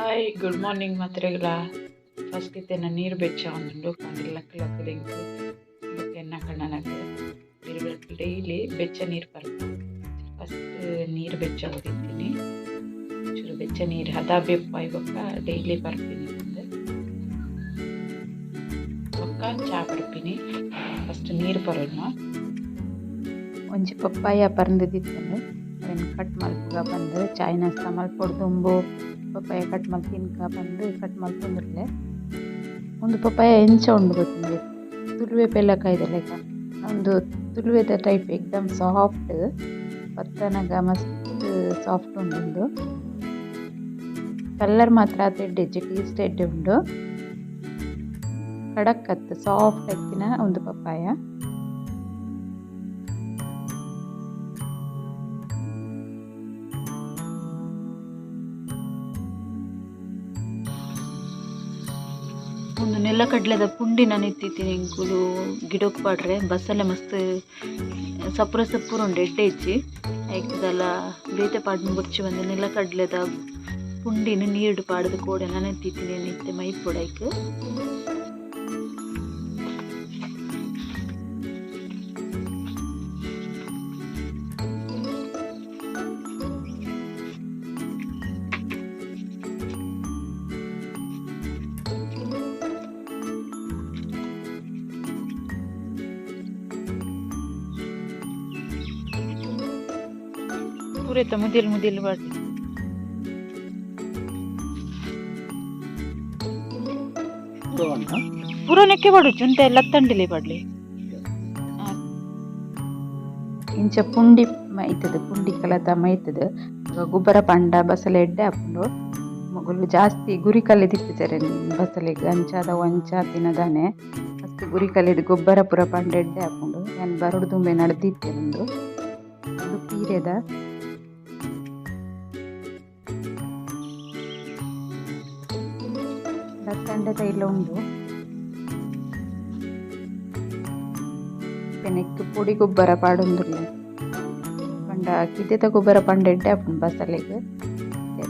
Hi, good morning ಮಾತ್ರೆಗಳ. First ಇತ್ತೆ ನೀರು ಬೆಚ್ಚ ಉಂಡು ಕಾಂಡೆ ಲಕ್ ಲಕ್ ದಿಂಕ್ ಬೊಕ್ಕ ಎನ್ನ ಕಣ್ಣನಗ್ ನೀರು ಡೈಲಿ ಬೆಚ್ಚ ನೀರು ಪರ್ಪ. ಫಸ್ಟ್ ನೀರು ಬೆಚ್ಚ ಓದಿತ್ತೀನಿ, ಚೂರು ಬೆಚ್ಚ ನೀರು ಹದ ಬೆಪ್ಪಾಯಿ ಬೊಕ್ಕ ಡೈಲಿ ಪರ್ಪಿನಿ. ಬೊಕ್ಕ ಚಾ ಪರ್ಪಿನಿ. ಫಸ್ಟ್ ನೀರು ಪರೋಣ. ಒಂಜಿ ಪಪ್ಪಾಯ ಪರಂದು ದಿತ್ತುಂಡು, ಅವೆನ್ ಕಟ್ ಮಲ್ಪುಗ ಪಂದ್ ಚಾಯ್ ನಾಸ್ತ ಮಲ್ಪೊಡು ದುಂಬು ಪಪ್ಪಾಯ ಕಟ್ ಮಲ್ತ್ ತಿನ್ಕ ಪಂದ್ ಕಟ್ ಮಲ್ತೊಂದುಲ್ಲೆ. ಉಂದು ಪಪ್ಪಾಯ ಎಂಚ ಉಂಡು ಗೊತ್ತುಂಜಿ, ತುಲುವೆ ಪೆಲಕಾಯಿದ ಲೆಕ. ಉಂದು ತುಲುವೆದ ಟೈಪ್ ಎಕ್ದಮ್ ಸಾಫ್ಟ್, ಪತ್ತನಗ ಮಸ್ತ್ ಸಾಫ್ಟ್ ಉಂಡು. ಉಂದು ಕಲರ್ ಮಾತ್ರ ಆತ್ ಎಡ್ಡೆ ಇಜ್ಜಿ, ಟೇಸ್ಟ್ ಎಡ್ಡೆ ಉಂಡು. ಕಡಕ್ ಅತ್ತ್ ಸಾಫ್ಟ್ ಇತ್ತಿನ ಉಂದು ಪಪ್ಪಾಯ. ಉಂದು ನೆಲಕಡ್ಲೆದ ಪುಂಡಿ ನನಿತಿತ್ತಿನಿ ಎಂಕುಲು ಗಿಡಕ್ ಪಾಡ್ರೆ. ಬಸಲೆ ಮಸ್ತ್ ಸಪುರ ಸಪುರ ಉಂಡು, ಎಡ್ಡೆ ಇಜ್ಜಿ. ಐಕ್ ದಾಲ ಬೇತೆ ಪಾಡ್ನ ಬೊರ್ಚಿ ಬಂದು ನೆಲಕಡ್ಲೆದ ಪುಂಡಿನ ನೀರ್ಡ್ ಪಾಡ್ದ್ ಕೋಡೆ ನನೆತಿತ್ತಿನಿ ಇತ್ತೆ ಮೈಪೊಡು ಐಕ್. ಪೂರೆತ ಮುದೆಲ್ ಮುದೆಲ್ ಪಾಡ್ಲೆ. ಪೂರ ನೆಕ್ಕೆ ಪಾಡೊಚ್ಚಿ ಉಂತೆ ಲತ್ತಂಡಿಲೆ ಪಾಡ್ಲೆ. ಇಂಚ ಪುಂಡಿ ಮೈತುದು, ಪುಂಡಿ ಕಲತ ಮೈತುದು ಗೊಬ್ಬರ ಪಂಡ ಬಸಲೆ ಎಡ್ಡೆ ಆಪುಂಡು. ಮೊಗುಲು ಜಾಸ್ತಿ ಗುರಿ ಕಲ್ಲ್ ದಿಪ್ಪುಜೆರ್ ಬಸಲೆಗ್, ಅಂಚಾದ ಒಂಚ ತಿನದಾನೆ ಮಸ್ತ್ ಗುರಿ ಕಲ್ಲ್ ಗೊಬ್ಬರ ಪೂರ ಪಂಡ ಎಡ್ಡೆ ಆಪುಂಡು. ಯಾನ್ ಬರೊಡು ದುಂಬೆ ನಡ್ದಿತ್ತೆ ಉಂದು. ಉಂದು ಪೀರೆದ. ಲತ್ತಂಡೆ ತೈಲ ಉಂಡು. ನೆಕ್ಕ್ ಪೊಡಿ ಗೊಬ್ಬರ ಪಾಡೊಂದುಲ್ಲೆ ಪಂಡ ಕಿದೆತ ಗೊಬ್ಬರ ಪಂಡ ಎಡ್ಡೆ ಆಪುಂಡು ಬಸಲೆಗ್.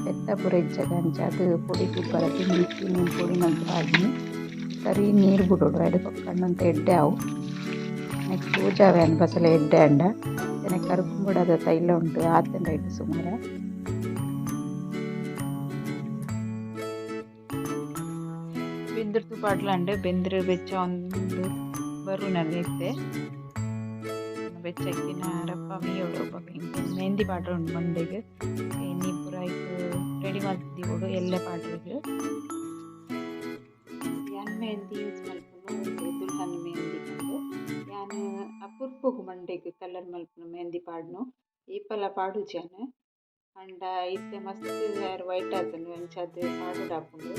ಪೆತ್ತ ಪೂರ ಇಜ್ಜದ ಅಂಚಾದ್ ಪೊಡಿ ಗೊಬ್ಬರ ತಿಂದಿತ್ತಿ ಪೊಡಿ ಮಲ್ತ್ ಪಾಡ್ನಿ. ಸರಿ ನೀರು ಬುಡೊಡು ಐಡ್ ಬೊಕ್ಕ ಒಂತೆ ಎಡ್ಡೆ ಆವು. ನೆಕ್ಕ್ ತೋಜಾವೆ ಯಾನ್ ಬಸಲೆ ಎಡ್ಡೆ ಆಂಡ. ನೆಕ್ಕ್ ಕರುಕುಂಬುಡದ ತೈಲ ಉಂಡು ಆತ್ಂಡ ಐಟ್ ಸುಮಾರ. ಬೆಂದ್ರ್ ತೂ ಪಾಡ್ಲಾಂಡ್ ಬೆಂದ್ರ್ ಬೆಚ್ಚ ಉಂದು ಬರುನಗ ಇತ್ತೆ ಬೆಚ್ಚಕ್ಕಿನ ರಪ್ಪ ಮೀಯೊಡು. ಬೊಕ ಎಂಕ್ ಮೆಹಂದಿ ಪಾಡ್ರೆ ಉಂಡು ಮಂಡೆಗ್. ಇನಿ ಪೂರ ಐಕ್ ರೆಡಿ ಮಲ್ತ್ ದೀವೊಡು ಎಲ್ಲೆ ಪಾಡ್ರೆಗ್. ಯಾನ್ ಮೆಹಂದಿ ಯೂಸ್ ಮಲ್ಪುನು ದುಲ್ಹನ್ ಮೆಹಂದಿ ಪಂದ್. ಯಾನ್ ಅಪುರ್ಪೊಗು ಮಂಡೆಗ್ ಕಲರ್ ಮಲ್ಪುನು ಮೆಹಂದಿ ಪಾಡ್ನು, ಏಪಲ ಪಾಡುಜಿ ಯಾನ್. ಆಂಡ ಇತ್ತೆ ಮಸ್ತ್ ಹೇರ್ ವೈಟ್ ಆತುಂಡು ಅಂಚಾದ್ ಪಾಡೊಡಾಪುಂಡು.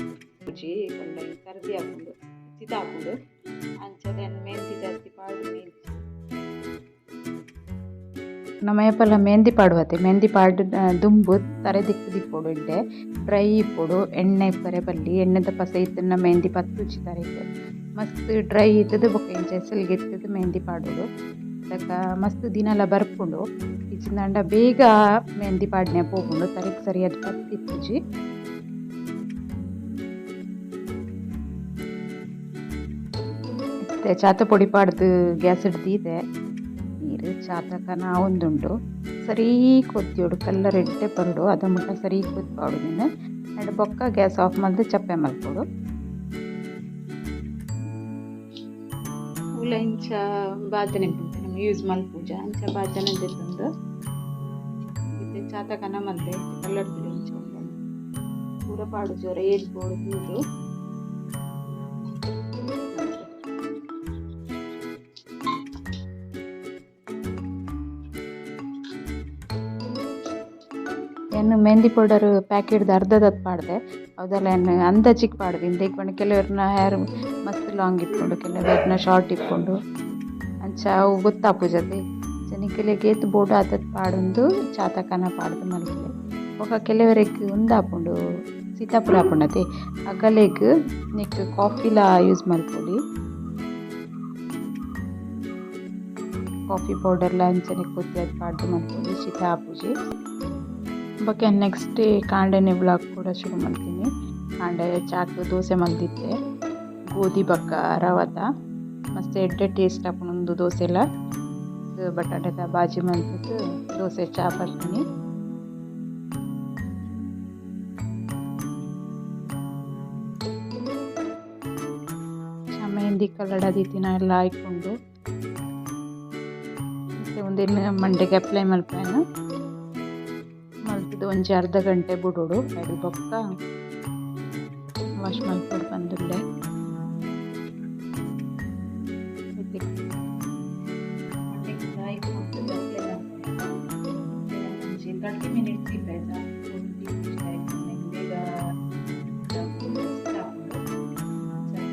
ಪುಜಿ ಪಂಡ ಸರ್ದಿ ಆಪುಂಡು, ಶೀತ ಆಪುಂಡು. ಅಂಚಾದ್ ಯಾನ್ ಮೆಹಂದಿ ಜಾಸ್ತಿ ಪಾಡುನೆ ಇಜ್ಜಿ. ನಮ ಏಪಲ ಮೆಹಂದಿ ಪಾಡುವತೆ, ಮೆಹಂದಿ ಪಾಡ್ ದುಂಬು ತರೆ ದಿಕ್ಕ್ ದಿಪ್ಪೊಡು, ಎಡ್ಡೆ ಡ್ರೈ ಇಪ್ಪೊಡು, ಎಣ್ಣೆ ಇಪ್ಪರೆ ಬಲ್ಲಿ. ಎಣ್ಣೆದ ಪಸೆ ಇತ್ತ್ಂಡ ಮೆಹಂದಿ ಪತ್ತುಜಿ ತರೆಕ್. ಮಸ್ತ್ ಡ್ರೈ ಇತ್ತುದು ಬೊಕ ಇಂಚ ಎಸಲ್ಗ್ ಎತ್ತುದು ಮೆಹಂದಿ ಪಾಡೊಡು. ಬೊಕ ಮಸ್ತ್ ದಿನಲ ಬರ್ಪುಂಡು. ಇಜ್ಜಿಂದಾಂಡ ಬೇಗ ಮೆಹಂದಿ ಪಾಡ್ನೆ ಪೋಪುಂಡು, ತರೆಕ್ ಸರಿಯಾದ್ ಪತ್ತಿಪ್ಪುಜಿ. ಇತ್ತೆ ಚಾತ ಪೊಡಿ ಪಾಡ್ದು ಗ್ಯಾಸ್ ಡ್ ದೀತೆ. ನೀರು ಚಾತ ಕನ ಆವೊಂದುಂಡು. ಸರಿ ಕೊದ್ಯೊಡು, ಕಲರ್ ಎಡ್ಡೆ ಬರೊಡು, ಅದ ಮುಟ್ಟ ಸರಿ ಕೊದ್ಪಾವೊಡು ನೆನ್. ಐಡ್ ಬೊಕ್ಕ ಗ್ಯಾಸ್ ಆಫ್ ಮಲ್ತ್ ಚಪ್ಪೆ ಮಲ್ಪೊಡು. ಉಲ ಇಂಚ ಬಾಜನೆ ನಮ ಯೂಸ್ ಮಲ್ಪುಜ ಅಂಚ ಬಾಜನೆ ದೆತ್ತೊಂದು ಇತ್ತೆ ಚಾತ ಕನ ಮಲ್ತೆ ಕಲರ್ ಇಂಚ ಉಂಡು. ಪೂರ ಪಾಡುಜಿ ಒರ ಏತ್ ಬೋಡು ತೂದು. ಯಾನ್ ಮೆಹಂದಿ ಪೌಡರ್ ಪ್ಯಾಕೆಟ್ ದ ಅರ್ಧದತ್ ಪಾಡ್ದೆ. ಅವುದಲ ಯಾನ್ ಅಂದಾಜಿಗ್ ಪಾಡ್ದೆ. ಇಂದೆಗ್ ಪಂಡ ಕೆಲವೆರ್ನ ಹೇರ್ ಮಸ್ತ್ ಲಾಂಗ್ ಇಪ್ಪುಂಡು, ಕೆಲವೆರ್ನ ಶಾರ್ಟ್ ಇಪ್ಪುಂಡು. ಅಂಚ ಅವು ಗೊತ್ತಾಪುಜತೆ. ನಿಕಲೆಗ್ ಏತ್ ಬೋಡು ಆತತ್ ಪಾಡೊಂದು ಚಾತ ಕನ ಪಾಡ್ದ್ ಮಲ್ಪುಲೆ. ಬೊಕ ಕೆಲವೆರೆಗ್ ಉಂದಾಪುಂಡು, ಸೀತಾಪುರ ಆಪುಂಡತೆ, ಅಗಲೆಗ್ ನೆಕ್ಕ್ ಕಾಫಿಲ ಯೂಸ್ ಮಲ್ಪೊಲಿ. ಕಾಫಿ ಪೌಡರ್ಲ ಅಂಚನೆ ಕೊದ್ಯಾದ್ ಪಾಡ್ದ್ ಮಲ್ಪೊಲಿ, ಶೀತ ಆಪುಜಿ. ಬೊಕ್ಕ ನೆಕ್ಸ್ಟ್ ಡೇ ಕಾಂಡೆನೆ ವ್ಲಾಗ್ ಕೂಡ ಶುರು ಮಲ್ತೀನಿ. ಕಾಂಡೆ ಚಾಕ್ ದೋಸೆ ಮಲ್ದಿತ್ತೆ, ಗೋಧಿ ಬೊಕ್ಕ ರವತ ಮಸ್ತ್ ಎಡ್ಡೆ ಟೇಸ್ಟ್ ಆಪುಂಡು ದೋಸೆಲ. ಬಟಾಟೆದ ಬಾಜಿ ಮಲ್ತಿದ್ದು ದೋಸೆ ಚಾ ಬರ್ತೀನಿ. ಮೆಹಂದಿ ಕಲರ್ ದೀತಿನ ಎಲ್ಲ ಹಾಕೊಂಡು ಮತ್ತೆ ಒಂದಿನ ಮಂಡೆಗೆ ಅಪ್ಲೈ ಮಲ್ಪೇನು ಮಲ್ತಿದ್ದು ಒಂಜಿ ಅರ್ಧ ಗಂಟೆ ಬಿಡೋಡು. ಐದು ಬೊಕ್ಕ ವಾಶ್ ಮಲ್ಪೊಡು ಬಂದುಲ್ಲೆ. 30 ಮಿನಿಟ್ಸ್ ಬೇಗ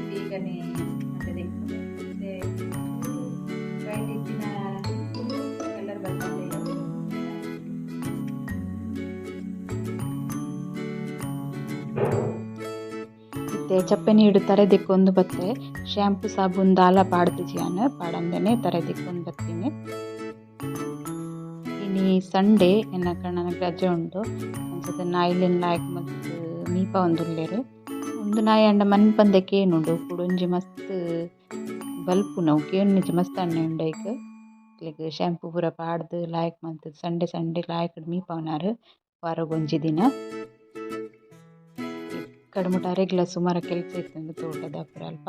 ಬೇಗನೆ ವೈಟ್ ಇತ್ತಿನ ಕಲರ್ ಬರ್ತದೆ. ಇತ್ತೆ ಚಪ್ಪೆ ನೀಡು ತರೆ ದಿಕ್ಕೊಂದು ಬತ್ತೆ. ಶ್ಯಾಂಪು ಸಾಬೂನ್ ದಾಲ ಪಾಡ್ತಿಜಿಯಾನ ಪಾಡಂದೇನೆ ತರೆ ದಿಕ್ಕೊಂದು ಬತ್ತೀನಿ. ಇನಿ ಸಂಡೇ ಎನ್ನ ಕಣ್ಣನ ರಜೆ ಉಂಡು. ಅಂಚದ ನಾಯಿಲೆನ್ ಲಾಯ್ಕ್ ಮಸ್ತ್ ಮೀಪ ಒಂದುಲ್ಲೆರ್. ಉಂದು ನಾಯಿ ಅಂಡ ಮನ್ಪಂದೆ ಕೇನುಂಡು ಕುಡೊಂಜಿ ಮಸ್ತ್ ಬಲ್ಪುನವು ಕೇನುಜಿ ಮಸ್ತ್ ಅಣ್ಣೆ ಉಂಡು ಐಕ್. ಅಕ್ಲೆಗ್ ಶ್ಯಾಂಪು ಪೂರ ಪಾಡ್ದು ಲಾಯ್ಕ್ ಮಲ್ತ್ ಸಂಡೆ ಸಂಡೆ ಲಾಯ್ಕ್ ಮೀಪವುನಾರ್ ವಾರಗೊಂಜಿ ದಿನ. ಕಡಮುಟ ಅರೆಗ್ಲ ಸುಮಾರು ಕೆಲಸ ಇತ್ತುಂಡು ತೋಟದ ಪೂರ ಅಲ್ಪ.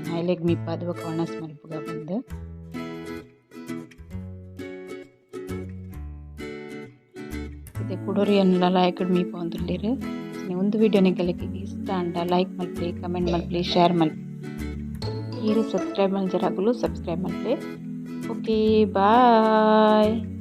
ನಾಯಿಲೆಗ್ ಮೀಪಾದ್ ಬೊಕ ಒಣಸ್ ಮಲ್ಪುಗ ಪಂದ್. ಇತ್ತೆ ಕುಡೊರಿಯನ್ಲ ಲಾಯ್ಕ್ ಮೀಪವೊಂದುಲ್ಲೆರ್. ಉಂದು ವಿಡಿಯೋ ನಿಕಲೆಗ್ ಇಷ್ಟ ಆಂಡ ಲೈಕ್ ಮಲ್ಪುಲೆ, ಕಮೆಂಟ್ ಮಲ್ಪುಲೆ, ಶೇರ್ ಮಲ್ಪುಲೆ. ಈರ್ ಸಬ್ಸ್ಕ್ರೈಬ್ ಮಲ್ಜರಾಗುಲು ಸಬ್ಸ್ಕ್ರೈಬ್ ಮಲ್ಪುಲೆ. Okay bye.